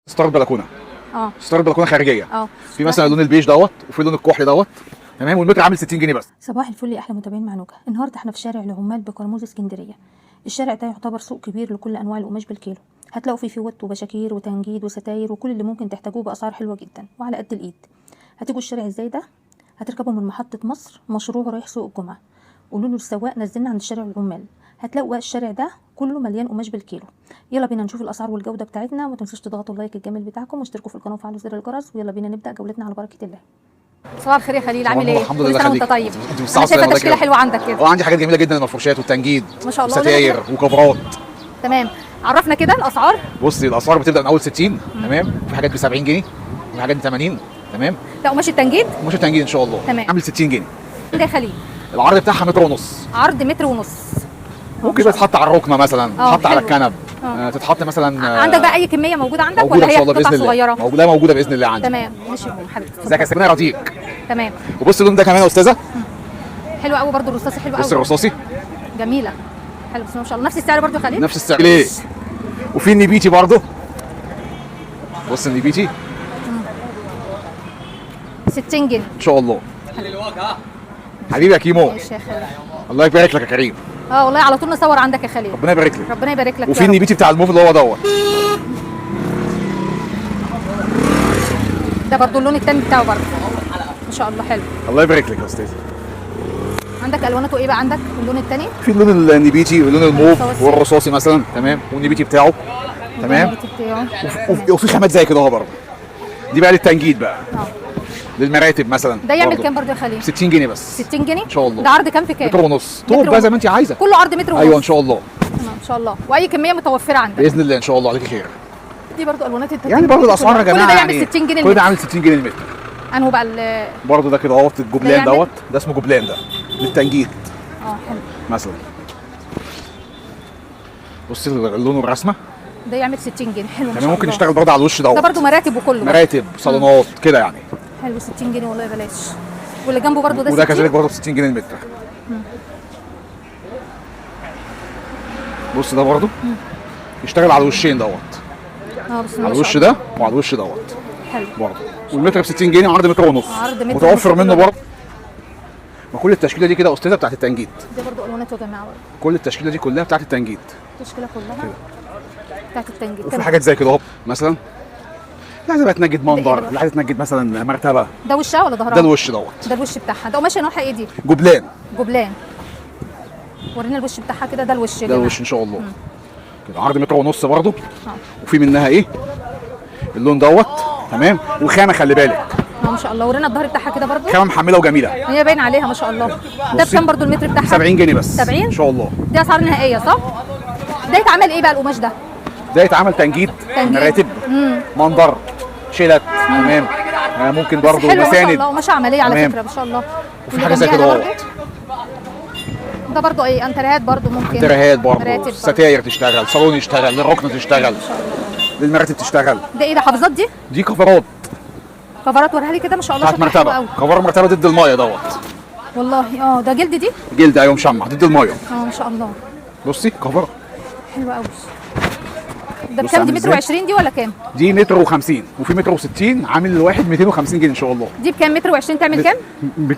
ستارة بلكونه. ستارة بلكونة خارجيه. في مثلا لون البيج دوت وفي لون الكحلي دوت، تمام. والمتر عامل 60 جنيه بس. صباح الفل يا احلى متابعين مع نوجه. النهارده احنا في شارع العمال بكرموز اسكندريه. الشارع ده يعتبر سوق كبير لكل انواع القماش بالكيلو. هتلاقوا فيه فوط وبشاكير وتنجيد وستاير وكل اللي ممكن تحتاجوه باسعار حلوة جدا وعلى قد الايد. هتيجوا الشارع ازاي ده؟ هتركبوا من محطة مصر مشروع رايح سوق الجمعه، قولوا له السواق نزلنا عند شارع العمال. هتلاقوا بقى الشارع ده كله مليان قماش بالكيلو. يلا بينا نشوف الاسعار والجودة بتاعتنا، وما تنسوش تضغطوا ال like الجميل بتاعكم واشتركوا في القناة وفعلوا زر الجرس. ويلا بينا نبدا جولتنا على بركة الله. صباح الخير يا خليل، عامل ايه؟ الحمد لله. كل سنة وانت طيب. انا شايفه تشكيله حلوة عندك كده. عندي حاجات جميلة جدا، المفروشات والتنجيد ما شاء الله، وستاير وكفرات. تمام، عرفنا كده الاسعار. بصي الاسعار بتبدا من اول 60، تمام، وفي حاجات ب 70 جنيه وفي حاجات ب 80، تمام. ده قماش التنجيد؟ قماش التنجيد ان شاء الله، تمام. عامل 60 جنيه. ده يا خليل العرض بتاعها متر ونص. عرض متر ونص، ممكن بقى تتحط على الركنه مثلا، تتحط على الكنب، تتحط مثلا. عندك بقى اي كمية موجودة عندك ولا هي قطع صغيرة؟ موجودة موجودة باذن الله عندي. تمام ماشي يا حبيبتي. ازيك يا سميرة؟ يرضيك. تمام. وبص اللون ده كمان يا استاذه، حلو قوي برده، الرصاصي حلو قوي. بص الرصاصي جميلة، حلو بس ما شاء الله. نفس السعر برده يا خليل؟ نفس السعر. ليه؟ وفي النبيتي برده، بص النبيتي 60 جنيه ان شاء الله. حبيبي يا كيمو، ماشي يا خليل، الله يبارك لك يا كريم. والله على طول نصور عندك يا خليل، ربنا يبارك لك. ربنا يبارك لك. وفي النبيتي بتاع الموف اللي هو دوت ده برضو اللون الثاني بتاعه برضو ما شاء الله حلو. الله يبارك لك يا استاذ. عندك الواناته ايه بقى؟ عندك اللون الثاني في اللون النبيتي واللون الموف والرصاصي مثلا، تمام، والنبيتي بتاعه، تمام. وفي خامات زي كده اهو برضه، دي بقى للتنجيد بقى، للمراتب مثلا. ده يعمل كام برضه يا خليل؟ 60 جنيه بس. 60 جنيه ان شاء الله. ده عرض كام في كام؟ متر ونص. طوب بقى زي ما انت عايزه، كله عرض متر ونص. ايوه ان شاء الله. تمام ان شاء الله. واي كمية متوفرة عندك باذن الله ان شاء الله. عليك خير. دي برضه الوانات التنجيد يعني برضه الاسعار يا جماعة، كل ده يعمل 60 جنيه. كل ده عامل 60 جنيه المتر. انه بقى برضه ده كده اهوت الجبلان دوت، ده اسمه جبلان، ده للتنجيد. حلو مثلا. بصي اللون والرسمه، ده يعمل 60 جنيه. حلو تمام. ممكن نشتغل برضه على الوش دوت، ده برضه مراتب وكله مراتب صالونات كده يعني. حلو 60 جنيه والله بلاش. واللي جنبه برضه ده وده كذلك برضه ب 60 جنيه المتر. بص ده برضه يشتغل على الوشين دوت. بس على الوش ده وعلى الوش دوت. حلو برضه. والمتر ب 60 جنيه، عرض متر ونص. عرض متر متوفر منه برضه. ما كل التشكيلة دي كده يا استاذه بتاعت التنجيد. دي برضه الوانات يا جماعة برضه. كل التشكيلة دي كلها بتاعت التنجيد. التشكيلة كلها بتاعت التنجيد. وفي حاجات زي كده اهو مثلا، اللي عايزه بقى تنجد منظر، اللي عايزه تنجد مثلا مرتبه. ده وشها ولا ظهرها؟ ده الوش دوت. ده الوش بتاعها. ده قماشة نوعها ايه دي؟ جبلان. جبلان. ورينا الوش بتاعها كده. ده الوش، ده الوش ان شاء الله. كده عرض متر ونص برضه. وفي منها ايه؟ اللون دوت، تمام. وخامه خلي بالك. ما شاء الله. ورينا الظهر بتاعها كده برضه، خامة محمله وجميلة، هي باين عليها ما شاء الله. ده بكام برضه المتر بتاعها؟ 70 جنيه بس. 70 ان شاء الله. دي اسعار نهائية صح؟ ده يتعمل ايه بقى القماش ده؟ ده يتعمل تنجيد، مراتب، منظر، شيلات، تمام. ممكن برضه مساند. ما شاء الله قماشة عملية على فكرة ما شاء الله. وفي حاجة زي كده اهوت. ده برضه ايه؟ انتريهات برضه ممكن. انتريهات برضه، ستاير تشتغل، صالون يشتغل، للركنه تشتغل، للمراتب تشتغل. ده ايه ده؟ حافظات دي؟ دي كفرات. كفرات وريها لي كده ما شاء الله. بتاعت مرتبه، كفر مرتبه ضد المية دوت. والله ده جلد دي؟ جلد ايوه، مشمع ضد المية. ما شاء الله. بصي كفر حلوة قوي. ده بكام دي؟ متر و20 دي ولا كام؟ دي متر و50 وفي متر و60، عامل الواحد 250 جنيه ان شاء الله. دي بكام؟ متر و20 تعمل كام؟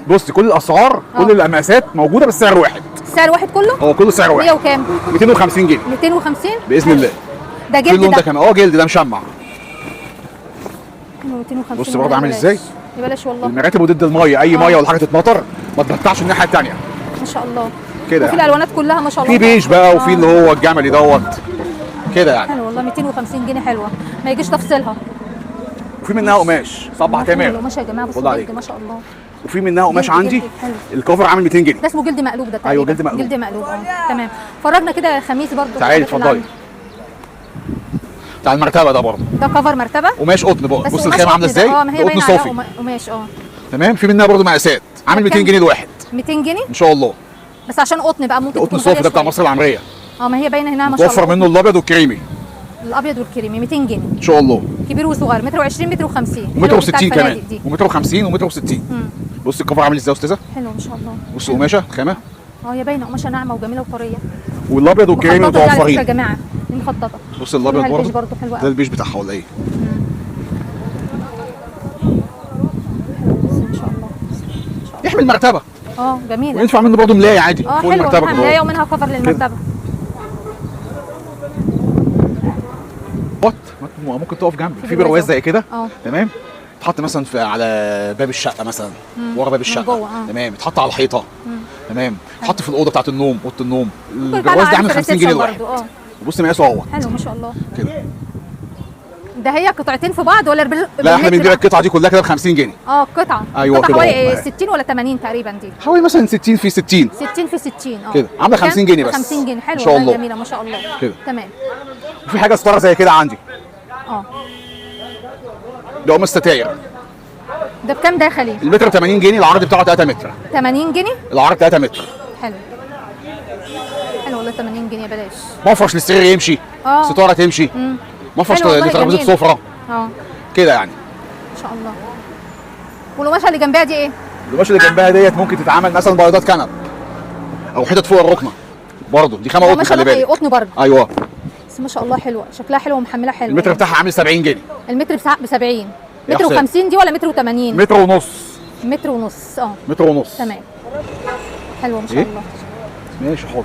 بصي كل الاسعار، كل المقاسات موجودة بس سعر واحد. سعر واحد كله؟ كله سعر واحد. 100 وكام؟ 250 جنيه. 250 باذن الله. ده جلد اللون ده كمان جلد، ده مشمع. 250. بص برضه عامل ازاي؟ ببلاش والله. المراتب وضد المية، اي مية ولا حاجة تتمطر ما تبتعش الناحية الثانية. ما شاء الله كده. وفي الالوانات كلها ما شاء الله. في بيج بقى وفي اللي هو الجملي دوت كده يعني. حلو والله. 250 جنيه حلوة، ما يجيش تفصيلها. وفي منها قماش صبح تمام. القماش يا جماعة بصوا جلد ما شاء الله. وفي منها قماش عندي الكفر عامل 200 جنيه. ده اسمه جلد مقلوب ده تقريبا. ايوه جلد مقلوب. جلد مقلوب تمام. فرجنا كده خميس برضو. تعالي اتفضلي. بتاع المرتبة ده برضو. ده كفر مرتبه قماش قطن بقى. بص الخامة عامله ازاي؟ ما هي قطن صافي قماش. تمام. في منها برضو مقاسات عامل 200 جنيه الواحد. 200 جنيه ان شاء الله. بس عشان قطن بقى ممكن. قطن صافي ده بتاع مصر العمرية. ما هي باينة هنا ما شاء الله. متوفر منه الابيض والكريمي. الابيض والكريمي 200 جنيه ان شاء الله. كبير وصغير، متر و20 متر و50 ومتر و60 كمان، ومتر و50 ومتر و60. بص الكفر عامل ازاي يا استاذه؟ حلو ما شاء الله. بص قماشة خامة. هي باينة قماشة ناعمة وجميلة وطريه. والابيض والكريمي مخططه دي على فكرة متوفرين يا جماعة، دي مخططه. بص الابيض لونها البيج برضه، برضه حلو ده قوي. البيج بتاعها ولا ايه؟ يحمي المرتبة. جميلة. وينفع منه برضه ملايه عادي فوق المرتبة حلوة، ملايه ومنها كفر للمرتبه. بط ممكن تقف جنبي في برواز زي كده. تمام، تحط مثلا في على باب الشقة مثلا، ورا باب الشقة. تمام، يتحط على الحيطة. تمام، يتحط في الاوضة بتاعت النوم، اوضة النوم. البرواز ده عامل 50 جنيه الواحد. وبص مقاسه اهوت. حلو ما شاء الله كده. ده هي قطعتين في بعض ولا لا احنا بنبيع القطعة دي كلها كده ب 50 جنيه. قطعه. ايوه كده، حوالي 60 ولا 80 تقريبا، دي حوالي مثلا 60 في 60. 60 في 60 كده عامله 50 جنيه بس. 50 جنيه حلو والله، جميلة ما شاء الله كده. تمام. وفي حاجة ستارة زي كده عندي. ده قماش ستاير. ده بكام ده يا خليل؟ المتر 80 جنيه، العرض بتاعه 3 متر. 80 جنيه؟ العرض 3 متر. حلو حلو والله، 80 جنيه بلاش. مفرش للسرير يمشي، ستارة تمشي، مفرش لترابيزه سفره كده يعني. ما شاء الله. والقماشه اللي جنبها دي ايه؟ القماشه اللي جنبها ديت ممكن تتعمل مثلا بياضات كنب او حتت فوق الركنه برضه، دي خامة قطن، خلي بالك. قطن برضه. ايوه بس ما شاء الله حلوة، شكلها حلو ومحمله حلو. المتر بتاعها عامل 70 جنيه. المتر ب 70. متر و50 دي ولا متر و80؟ متر ونص. متر ونص. متر ونص. تمام، حلوة ما شاء الله. ماشي حاضر.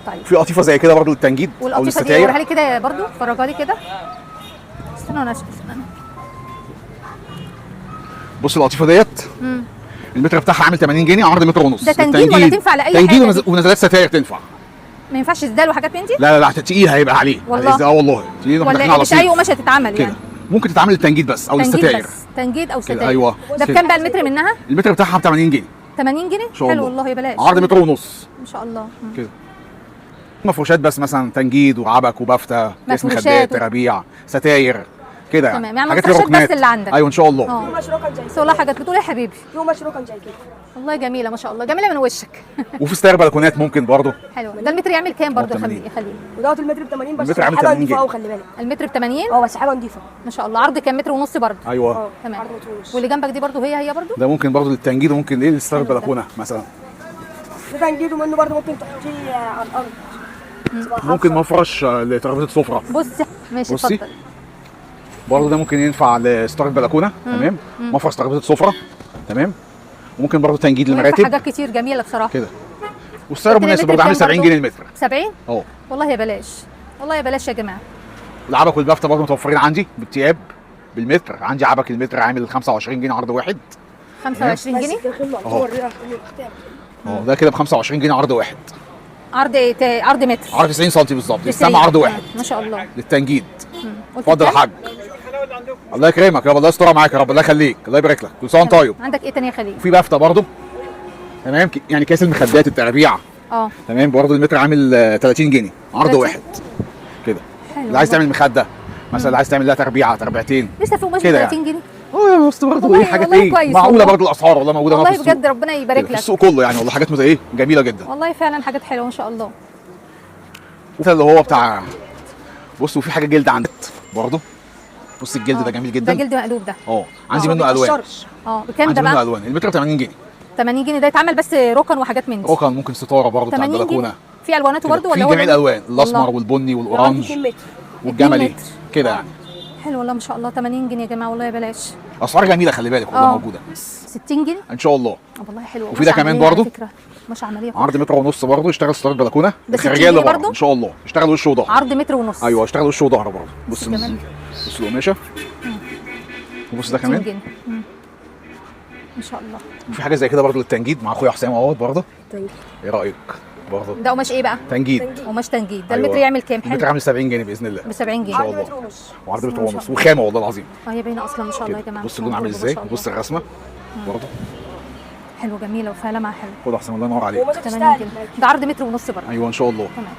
طيب في قطيفة زي كده برضه للتنجيد او للستاير. والقطيفه دي وريها لي كده برضه، فرجها لي كده. استنى انا اشوف. بص القطيفه ديت المتر بتاعها عامل 80 جنيه، عرض متر ونص. ده تنجيد ولا تنفع لاي حاجة؟ تنجيد ونزلات ستاير تنفع. ما ينفعش اسدال وحاجات من دي؟ لا لا لا، تقيل هيبقى عليه والله. والله تقيل، ولا مش اي قماشة تتعمل يعني. ممكن تتعمل للتنجيد بس او للستاير. تنجيد او ستاير. ايوه. ده بكام بقى المتر منها؟ المتر بتاعها ب 80 جنيه. 80 جنيه؟ حلو والله يا بلاش. عرض متر ونص. ما شاء الله. كده مفروشات بس مثلا، تنجيد وعبك وبفته، كيس مخدات، ترابيع، ستاير كده يعني. تمام، يعني مفروشات بس اللي عندك. ايوه ان شاء الله. بس والله حاجات بتقول يا حبيبي. في قماش ركن زي كده والله جميلة ما شاء الله، جميلة من وشك. وفي ستاير بلكونات ممكن برضه. حلو. ده المتر يعمل كام برضه يا خليل؟ ودوت المتر ب 80 بس. المتر عامل حاجة 80 نظيفة جنيه. قوي، خلي بالك. المتر ب 80؟ بس حاجة نظيفة ما شاء الله. عرض كام؟ متر ونص برضه. ايوه تمام. عرض متر ونص. واللي جنبك دي برضه هي برضه؟ ده ممكن برضه للتنجيد، وممكن ايه لستاير بلكونة مثلا. ده تنجيد ومنه برضه ممكن تحطيه على الارض. ممكن مفرش لترابيزه سفره. بصي ماشي اتفضل. برضه ده ممكن ينفع لستاره بلكونة. تمام، مفرش ترابيزة سفره. تمام، وممكن برضه تنجيد للمراتب. حاجات كتير جميلة بصراحة كده. والسعر مناسب برضه، عامل 70 جنيه المتر. 70؟ والله يا بلاش، والله يا بلاش يا جماعة. العبك والبفته برضه متوفرين عندي بالتياب بالمتر. عندي عبك المتر عامل 25 جنيه عرض واحد. 25 جنيه؟ ده كده ب 25 جنيه عرض واحد. عرض ايه؟ عرض متر. عرض 90 سم بالظبط، يستمع عرض واحد. ما شاء الله للتنجيد. اتفضل يا حاج. الله يكرمك يا رب، الله يسترها معاك يا رب، الله يخليك، الله يبارك لك، كل سنة وانت طيب. عندك ايه تاني يا خليل؟ وفي بافته برضه. تمام، يعني كاس المخدات، الترابيع. تمام، برضه المتر عامل 30 جنيه عرض واحد كده. اللي عايز تعمل مخده مثلا، اللي عايز تعمل لها تربيعه تربيعتين، لسه في قماش ب 30 جنيه. بس برضه ايه حاجات ايه معقولة برضه الاسعار والله موجودة والله بجد، ربنا يبارك لك. السوق كله يعني والله حاجات ايه جميلة جدا والله، فعلا حاجات حلوة ما شاء الله. اللي هو بتاع بص، وفي حاجة جلد عندك برضه. بص الجلد ده جميل جدا. ده جلد مقلوب ده. عندي منه الوان. بكام ده بقى؟ عندي منه الوان. المتر ب 80 جنيه. 80 جنيه ده يتعمل بس ركن وحاجات من دي. ركن، ممكن ستارة برضه بتاع البلكونه. في الواناته برضه ولا هو في جميع الالوان، الاسمر والبني وال orange والجملي كده يعني. حلو والله ما شاء الله. 80 جنيه يا جماعة والله يا بلاش. اسعار جميلة خلي بالك والله موجودة. 60 جنيه ان شاء الله. والله حلوة. وفي ده كمان برضه مش عملية، عرض متر ونص برضه، يشتغل ستارة بلكونة الخارجية اللي برضه ان شاء الله. يشتغل وش وظهر. عرض متر ونص. ايوه يشتغل وش وظهر برضه. بص بص القماشه. وبص ده كمان ما شاء الله. وفي حاجة زي كده برضه للتنجيد مع اخويا حسام اهوت برضه. ايه رايك برضه؟ ده قماش ايه بقى؟ تنجيد. قماش تنجيد. ده المتر يعمل كام؟ حلو. المتر عامل 70 جنيه باذن الله. ب 70 جنيه. ان شاء الله. وعرض متر ونص وخامه والله العظيم. هي باينة اصلا ما شاء الله يا جماعة. بص اللون عامل ازاي، بص الرسمة برضه حلوة جميلة وفيها لمعة حلوة. خد احسن الله ينور عليك. 80 جنيه. ده عرض متر ونص برضه. ايوه ان شاء الله. تمام.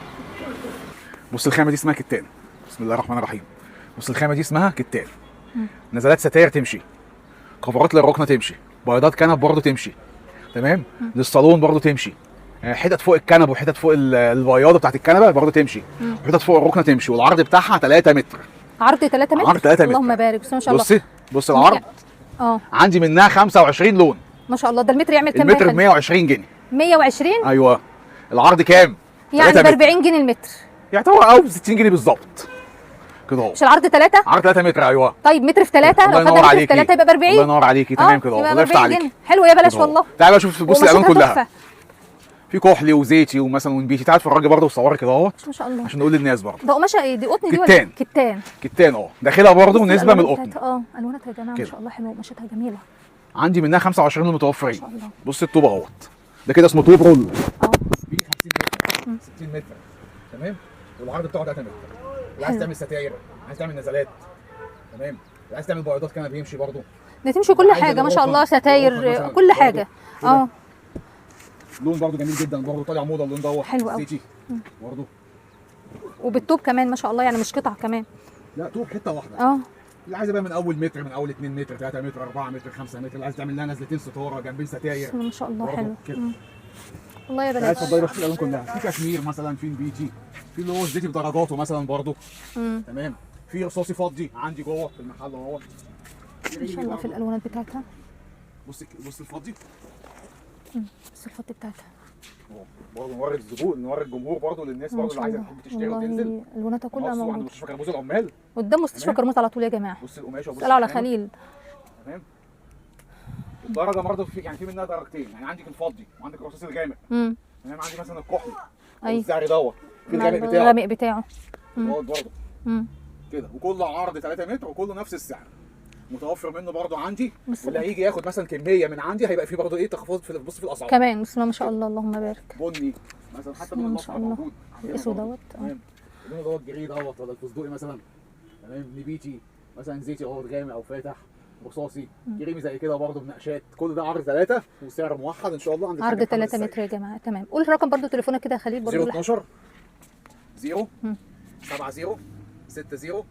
بص الخامة دي اسمها كتان. بسم الله الرحمن الرحيم. بص الخامة دي اسمها كتان. نزلات ستاير تمشي، كفرات للركنه تمشي، بياضات كنب برضه تمشي. تمام، للصالون برضه تمشي، حتت فوق الكنب وحتت فوق البياضه بتاعت الكنبة برضه تمشي، وحتت فوق الركنه تمشي. والعرض بتاعها 3 متر. عرض 3 متر؟ عرض 3 متر. اللهم بارك، بس ما شاء الله. بصي بص العرض. عندي منها 25 لون ما شاء الله. ده المتر يعمل كام؟ المتر ب 120 جنيه. 120؟ ايوه. العرض كام؟ يعني ب 40 جنيه المتر يعتبر، او ب 60 جنيه بالظبط. كده اهو. مش العرض 3؟ عرض 3 متر ايوه. طيب متر في 3، لو خدنا متر في 3 يبقى ب 40. الله ينور عليكي، تمام كده اهو، الله يفتح عليكي. حلو يا بلاش والله. تعالي بقى شوف، بصي الالوان كلها. في كحلي وزيتي ومثلا ونبيتي. تعالي اتفرجي برضه وصوري كده اهوت ما شاء الله، عشان نقول للناس برضه. ده قماشة ايه دي؟ قطن دي ولا كتان؟ كتان. كتان اه، داخلها برضه نسبه من القطن. الواناتها يا جماعة ما شاء الله حلوة، قماشتها جميلة. عندي منها 25 المتوفرين. بصي الطوب اهوت، ده كده اسمه طوب رول. بيجي 50 متر 60 متر، تمام، والعرض بتاعه 3 متر. اللي عايز تعمل ستاير، عايز تعمل نزلات، تمام، اللي عايز تعمل بياضات كنب بيمشي برضه. ده تمشي كل حاجة ما شاء الله، ستاير كل حاجة. لون برضه جميل جدا، برضه طالع موضة اللون دوت، حلو قوي برضه، وبالطوب كمان ما شاء الله، يعني مش قطع كمان، لا طوب حتة واحدة. اللي عايزه بقى من اول متر، من اول 2 متر، 3 متر، 4 متر، 5 متر، اللي عايز تعمل لها نزلتين ستارة جنبين ستاير ما شاء الله حلو والله يا بلاش. اتفضلي بس الالوان كلها. في كشمير مثلا، في نبيتي، في اللي هو الزيتي بدرجاته مثلا برضه، تمام، في رصاصي فضي عندي جوه في المحل اهو ما شاء الله في الالوانات بتاعتها. بصي بصي الفضي، بصي الفضي بتاعتها برضه، نوري الزبون، نوري الجمهور برضه، للناس برضه اللي عايزه تحب تشتري وتنزل. الواناتها كلها موجودة عند مستشفى كرموز العمال، قدام مستشفى كرموز على طول يا جماعة. بصي القماشه، بصي اسالوا على خليل، تمام. الدرجة برضه في يعني في منها درجتين، يعني عندك الفضي وعندك الرصاص الغامق، تمام، عندي مثلا الكحلي، ايوه، الزعري دوت، في الغامق بتاعه، الغامق بتاعه دوت برضه كده، وكله عرض 3 متر وكله نفس السعر. متوفر منه برضه عندي، واللي هيجي ياخد مثلا كمية من عندي هيبقى فيه برضه ايه تخفيض في، بص في الاسعار كمان. بسم الله ما شاء الله، اللهم بارك. بني مثلا، حتى اللون الاصفر موجود، الاسود دوت، تمام، اللون دوت gray دوت، ولا الفستقي مثلا، تمام، نبيتي مثلا، زيتي اهوت غامق او فاتح، رصاصي، كريمي زي كده برضه بنقشات. كل ده عرض 3 وسعر موحد ان شاء الله. عند عرض 3 متر يا جماعة، تمام. قول رقم برضه تليفونك كده يا خليل برضه. 012 0 70 60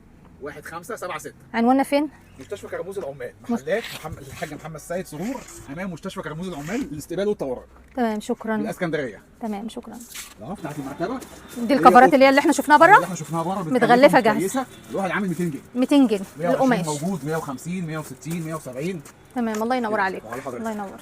1576. عنواننا فين؟ مستشفى كرموز العمال، محلات الحاج محمد سيد سرور، امام مستشفى كرموز العمال، الاستقبال والطوارئ. تمام شكرا. الاسكندرية. تمام شكرا. بتاعت المرتبة دي الكفرات اللي هي اللي احنا شفناها بره، اللي احنا شفناها بره متغلفه جاهزة. الواحد عامل 200 جنيه. 200 جنيه القماش موجود، 150 160 170. تمام، الله ينور عليك، الله ينور.